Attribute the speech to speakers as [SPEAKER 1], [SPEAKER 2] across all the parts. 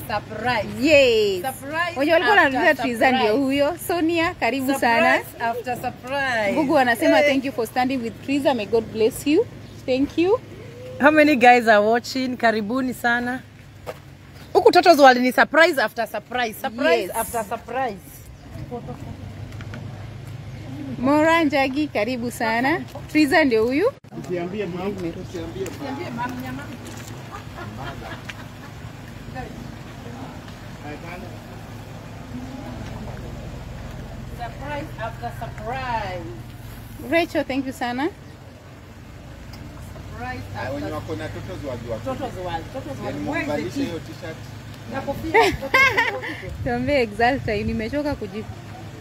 [SPEAKER 1] Surprise.
[SPEAKER 2] Yes.
[SPEAKER 1] Surprise.
[SPEAKER 2] Wenye walikuwa wanauliza Triza ndio huyo. Sonia, karibu sana.
[SPEAKER 1] Surprise after surprise.
[SPEAKER 2] Ngugu anasema thank you for standing with Triza. May God bless you. Thank you.
[SPEAKER 1] How many guys are watching? Karibuni sana. Huku Toto's World ni surprise after surprise. Surprise
[SPEAKER 2] Yes.
[SPEAKER 1] after surprise.
[SPEAKER 2] Mora Njagi, karibu sana. Triza ndio huyu.
[SPEAKER 3] Usiambie mama.
[SPEAKER 1] Niambie mama nyama. Surprise after surprise.
[SPEAKER 2] Rachel, thank you sana.
[SPEAKER 1] Surprise
[SPEAKER 3] Wenye
[SPEAKER 1] after
[SPEAKER 3] wako na Toto's World wako.
[SPEAKER 1] Toto's World. Toto's
[SPEAKER 3] Yaani
[SPEAKER 1] World. Where is the
[SPEAKER 3] mvalishe
[SPEAKER 1] key?
[SPEAKER 3] hiyo t-shirt.
[SPEAKER 1] Na kofia.
[SPEAKER 2] Tuambie Exalta, nimechoka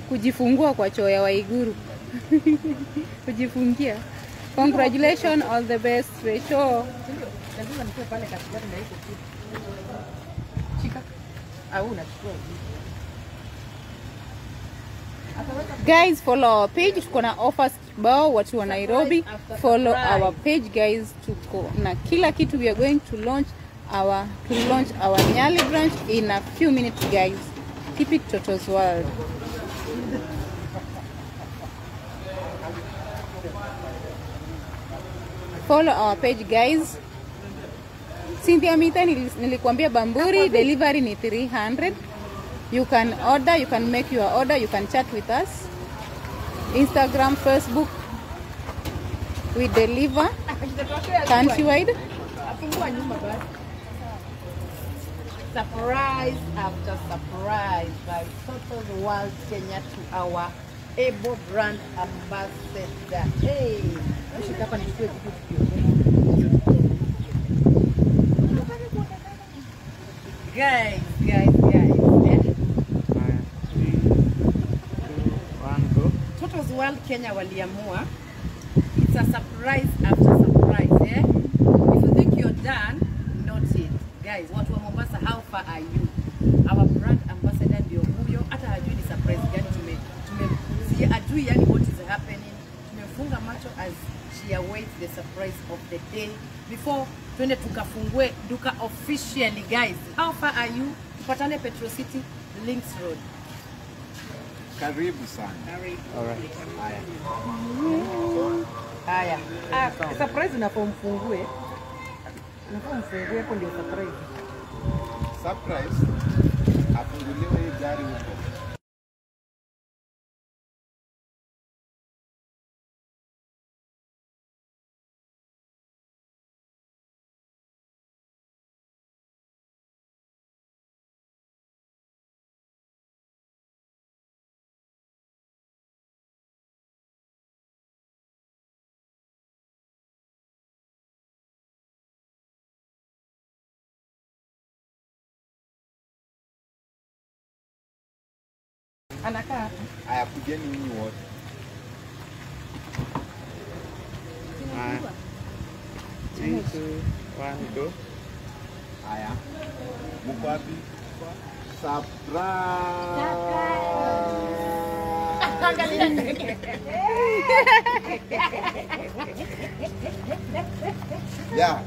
[SPEAKER 2] kujifungua kwa choo ya Waiguru. Kujifungia. Congratulations, all the best Rachel.
[SPEAKER 1] Lazima nikuwe pale katikati na iko kitu. Shika. Au unachukua hivi.
[SPEAKER 2] Guys, follow our page. Tuko na offers kibao watu wa Nairobi. Follow our page guys, tuko na kila kitu. We are going to launch our Nyali branch in a few minutes guys. Keep it Toto's World. Follow our page guys. Cynthia Mita, nilikuambia Bamburi delivery ni 300. You can order, you can make your order, you can chat with us. Instagram, Facebook, we deliver countrywide.
[SPEAKER 1] Afungua nyumba basi. Surprise after surprise by Toto's World Kenya to our able brand ambassador. Hey, ushika hapa nichukue kitu kidogo. Guys, guys, guys. Eh?
[SPEAKER 4] 3, 2, 1, go.
[SPEAKER 1] Toto's World Kenya waliamua it's a surprise after surprise, eh? If you think you're done, not it. Guys, watu wa Mombasa, how far are you? Our brand ambassador ndio huyo, hata hajui ni surprise gani tume si hajui yani what is happening. Tumefunga macho as she awaits the surprise of the day before twende tukafungue duka officially guys. How far are you? Tupatane Petro City, Links Road.
[SPEAKER 3] Karibu sana.
[SPEAKER 1] Karibu.
[SPEAKER 4] All right.
[SPEAKER 3] Haya.
[SPEAKER 1] Haya. Ah, surprise unafaa mfungue. Unafaa mfungue hapo ndio surprise.
[SPEAKER 3] Surprise. Afunguliwe hii gari huko.
[SPEAKER 1] Anakaa.
[SPEAKER 3] Haya, kujeni nyinyi wote.
[SPEAKER 4] 3, 2, 1, go.
[SPEAKER 3] Haya. Mko wapi? Surprise. Yeah.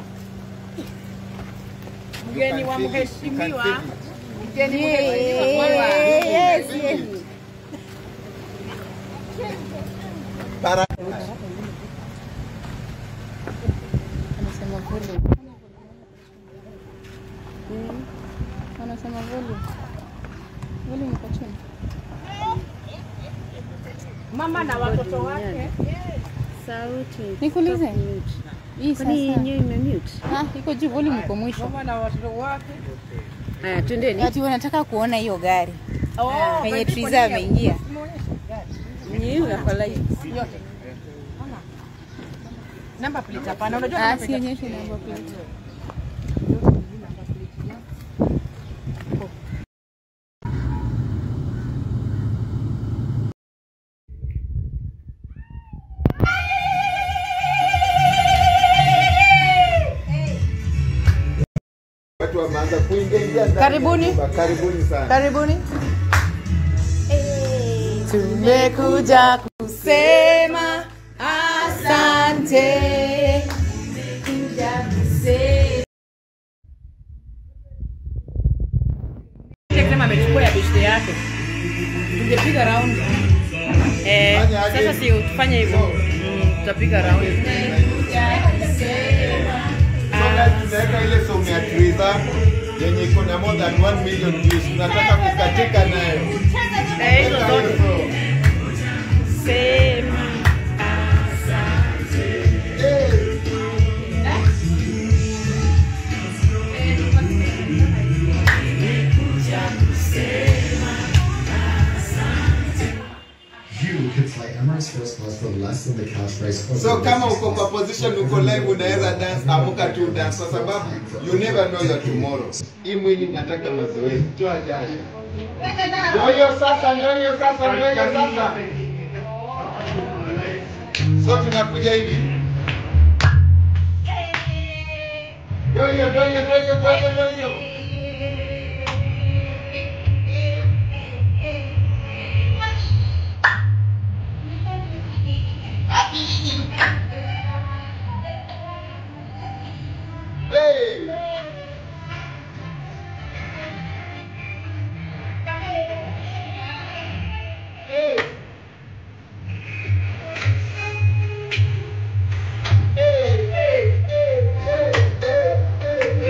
[SPEAKER 1] Mgeni wa mheshimiwa. Mgeni mheshimiwa.
[SPEAKER 2] Yes, yes.
[SPEAKER 3] Para.
[SPEAKER 2] Anasema volume. Anasema volume. Volume iko chini.
[SPEAKER 1] Mama na watoto wake.
[SPEAKER 5] Sauti.
[SPEAKER 2] Nikuulize. Hii sasa.
[SPEAKER 5] Kwani yenyewe imemute?
[SPEAKER 2] Ah, iko juu, volume iko mwisho.
[SPEAKER 1] Mama na watoto wake.
[SPEAKER 5] Haya, twendeni.
[SPEAKER 2] Ati wanataka kuona hiyo gari.
[SPEAKER 1] Oh,
[SPEAKER 2] Penye Triza ameingia.
[SPEAKER 5] Ni kwa live.
[SPEAKER 1] Yote. Number plate hapana, unajua
[SPEAKER 2] Ah,
[SPEAKER 1] number plate.
[SPEAKER 2] sionyeshe number plate.
[SPEAKER 3] Watu wameanza kuingia ndani ya
[SPEAKER 1] Karibuni.
[SPEAKER 3] nyumba. Karibuni sana.
[SPEAKER 1] Karibuni. Tumekuja kusema asante. Tumekuja kusema Amechukua ya beshte yake. Tungepiga round. Sasa si tufanye hivyo. Tutapiga round.
[SPEAKER 3] So guys, tunaweka ile song ya Triza yenye iko na more than 1 million views. Tunataka kukatika nayo.
[SPEAKER 1] Hizo zote. Sema asante.
[SPEAKER 6] You could fly Emirates First Class for less than the cash price of
[SPEAKER 3] So
[SPEAKER 6] the
[SPEAKER 3] kama
[SPEAKER 6] business
[SPEAKER 3] uko kwa
[SPEAKER 6] class.
[SPEAKER 3] position uko live unaweza dance, amuka tu dance kwa sababu you never know your tomorrow. Hii mwili nataka mazoezi. Toa jasho. Ndio hiyo sasa, ndio hiyo sasa, ndio hiyo sasa. So tunakuja hivi. Ndio hiyo, ndio hiyo, ndio hiyo, ndio hiyo, ndio hiyo. Hey! Hey! Hey, hey, hey, hey, hey, hey.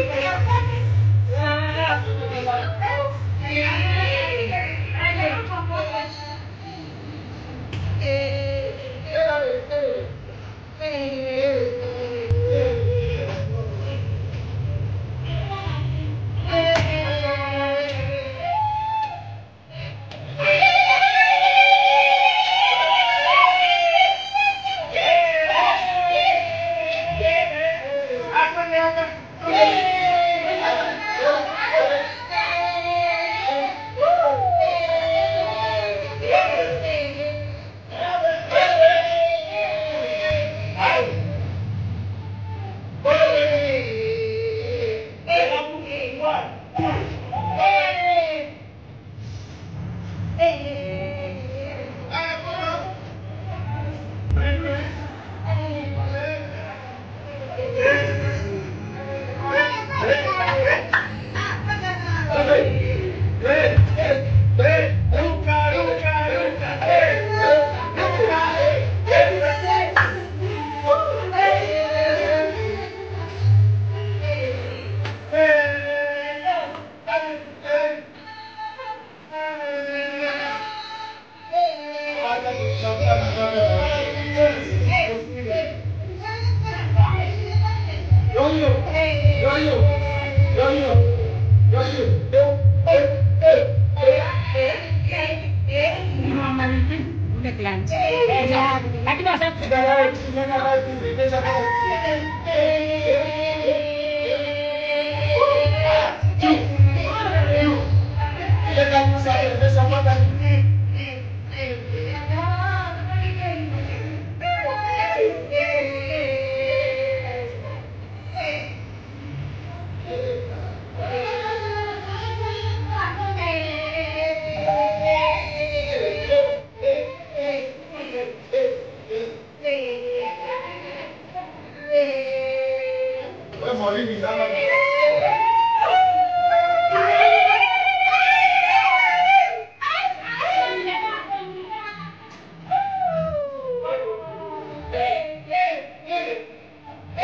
[SPEAKER 3] Hey, hey. Hey, hey,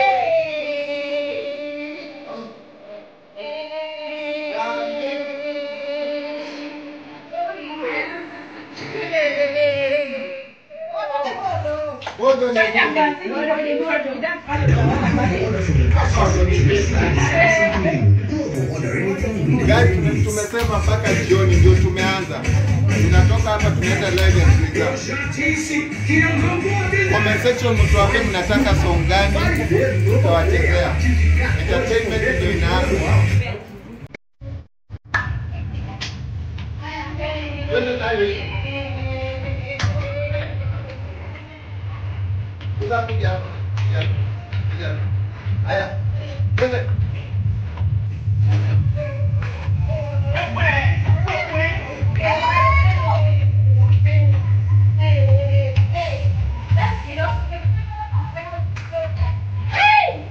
[SPEAKER 3] hey. Guys, tumesema mpaka jioni ndio tumeanza. Tunatoka hapa tunaenda live ya Twitter. Comment section mtuambie mnataka song gani tutawachezea. Entertainment ndio inaanza. Twende live. Piga hapa. Piga. Haya. Twende.
[SPEAKER 2] Hey!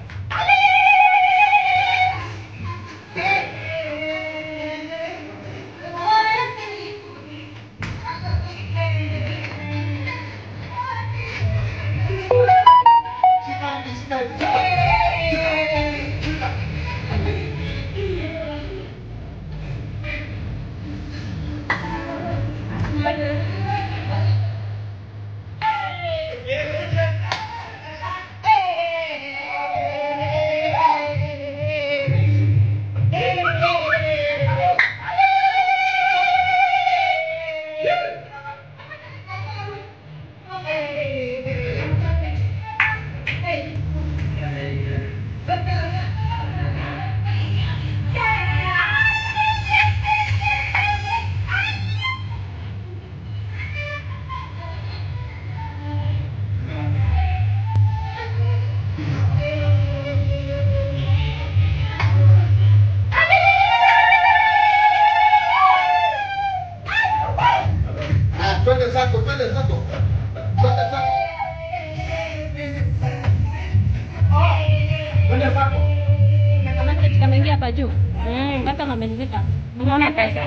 [SPEAKER 7] Unaona pesa.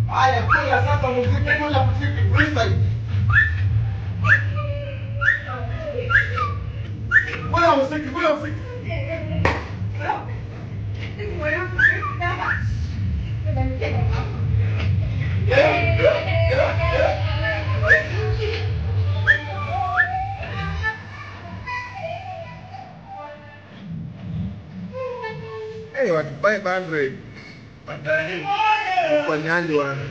[SPEAKER 3] Haya, kula sasa muziki, kula muziki, freestyle. Kula muziki, kula muziki. Hey, watu 500. Kwa nyandi wana.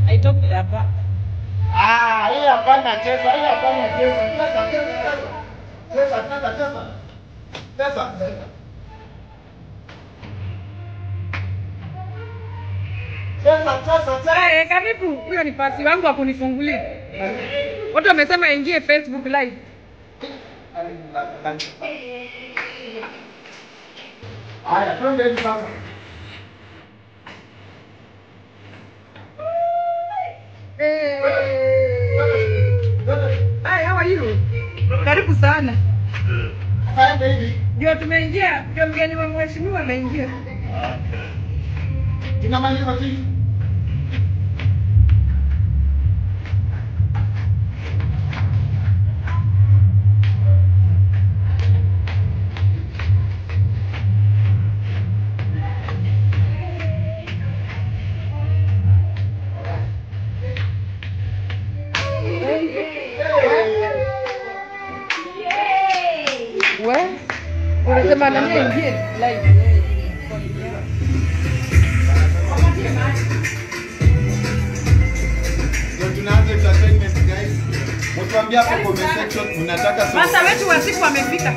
[SPEAKER 1] Haitoki hapa.
[SPEAKER 3] Ah, hii hapana cheza, hii hapana cheza. Cheza, cheza, cheza. Cheza, cheza, cheza. Cheza. Cheza, cheza, cheza.
[SPEAKER 1] Eh, karibu. Huyo ni pasi wangu wa kunifungulia. Watu wamesema ingie Facebook live.
[SPEAKER 3] Haya, twende hivi sasa.
[SPEAKER 1] Hey. Hi, how are you? Karibu sana.
[SPEAKER 3] Twende hivi.
[SPEAKER 1] Ndio tumeingia, ndio mgeni wa mheshimiwa ameingia.
[SPEAKER 3] Tunamaliza tu.
[SPEAKER 1] We? Unasema nani aingie live?
[SPEAKER 3] Ndio tunaanza entertainment guys. Mtuambie hapo comment section mnataka song.
[SPEAKER 1] Sasa wetu wa siku wamefika.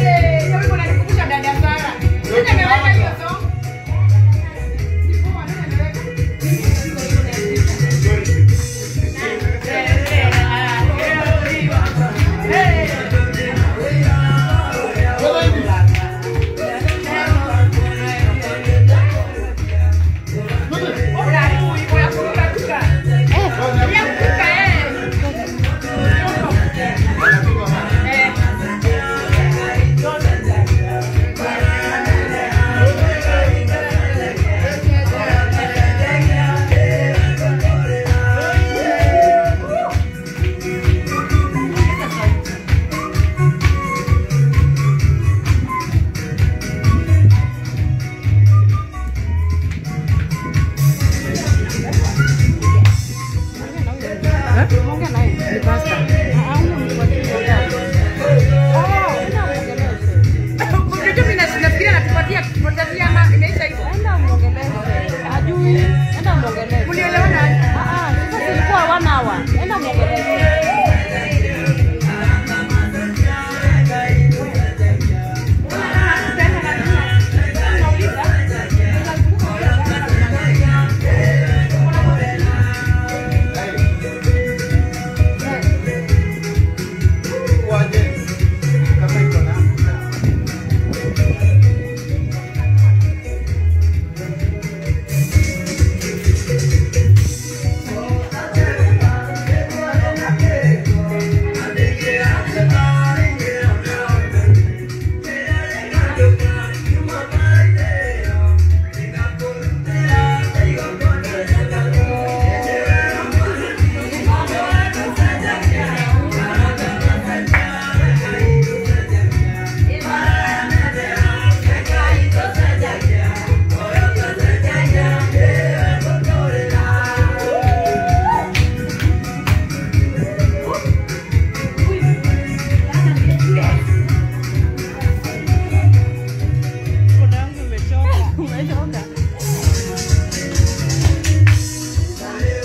[SPEAKER 1] Eh, hiyo wimbo unanikumbusha dada Sara. Nani ameweka hiyo song? Ni poa, nani ameweka? Unaharibu wimbo ya kuruka ruka. Ya kuruka eh.
[SPEAKER 2] Umechoka.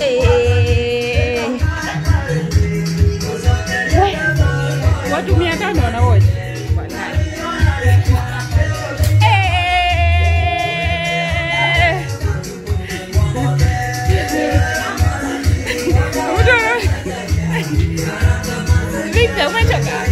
[SPEAKER 2] Eh. Watu 500 wana watch. Eh. Mtu Victor, umechoka?